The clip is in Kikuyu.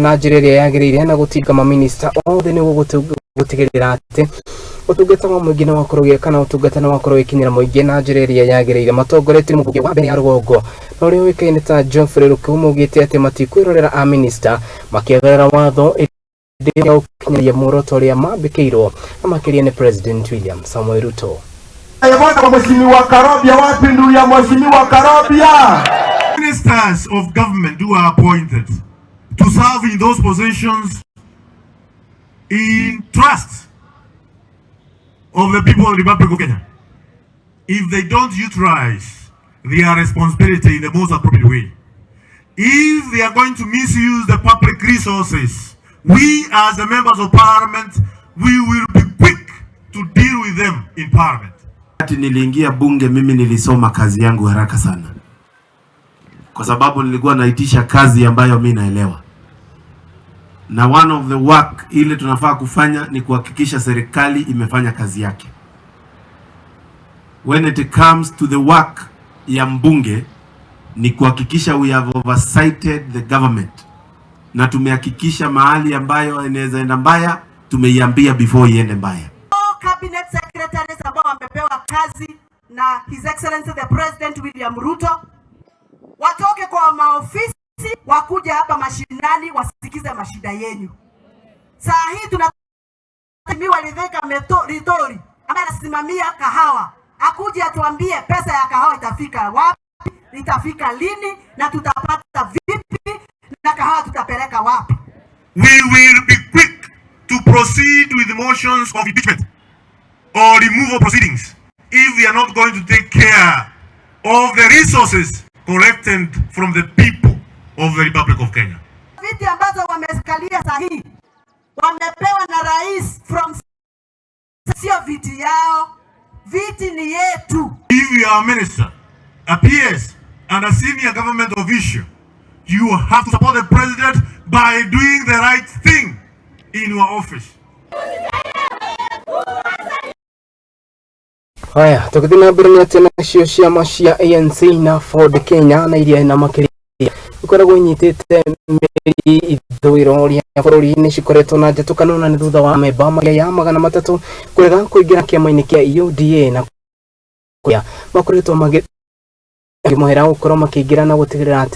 Na njĩra ĩrĩa yagĩrĩire na gũtinga maminista othe nĩguo gũtigĩrĩra atĩ ũtungata wa mũingĩ nĩ wakorwo ũgĩ kana ũtungata nĩ wakorwo ũgĩkinyĩra mũingĩ na njĩra ĩrĩa yagĩrĩire. Matongoretio nĩ mũmbunge wa mbere ya rũgongo na ũrĩa ũĩkaine ta Geoffrey Ruku, maugĩte atĩ matikwĩrorera amĩnista makĩagarara watho ĩndĩ ya gũkinyanĩria muoroto ũrĩa mambĩkĩirwo na makĩria nĩ President William Samoei Ruto. Kwa Mheshimiwa Karobia, wapi ndu ya Mheshimiwa Karobia? Ministers of government who are appointed to serve in those positions in trust of the people of the Republic of Kenya, if they don't utilize their responsibility in the most appropriate way, if they are going to misuse the public resources, we as the members of parliament, we will be quick to deal with them in parliament. Wakati niliingia bunge, mimi nilisoma kazi yangu haraka sana, kwa sababu nilikuwa naitisha kazi ambayo mi naelewa, na one of the work ile tunafaa kufanya ni kuhakikisha serikali imefanya kazi yake. When it comes to the work ya mbunge ni kuhakikisha we have oversighted the government na tumehakikisha mahali ambayo inaweza enda mbaya tumeiambia before iende mbaya. All cabinet secretaries ambao wamepewa kazi na His Excellency the President William Ruto watoke kwa maofisi wakuja hapa mashinani wasikize mashida yenyu. Saa hii tuna Mheshimiwa Rebecca Linturi ambaye anasimamia kahawa akuje atuambie pesa ya kahawa itafika wapi, itafika lini na tutapata vipi na kahawa tutapeleka wapi. We will be quick to proceed with motions of impeachment or removal proceedings if we are not going to take care of the resources collected from the people of the Republic of Kenya. Viti ambazo wamekalia saa hii wamepewa na rais from, sio viti yao, viti ni yetu. If you are a minister, a PS, and a senior government official, you have to support the president by doing the right thing in your office. Haya, tũgĩthiĩ na mbere nĩ atĩ nacio ciama cia ANC na Ford Kenya na iria na makĩria ikoragwo inyitĩte mĩri ithũĩro rĩa bũrũri nĩ cikoretwo na njatũkano, na nĩ thutha wa memba makĩria ya 300 kũrega kũingĩra kĩama-inĩ kĩa UDA na kũrĩa makoretwo makĩmohera gũkorwo makĩingĩra na gũtigĩrĩra atĩ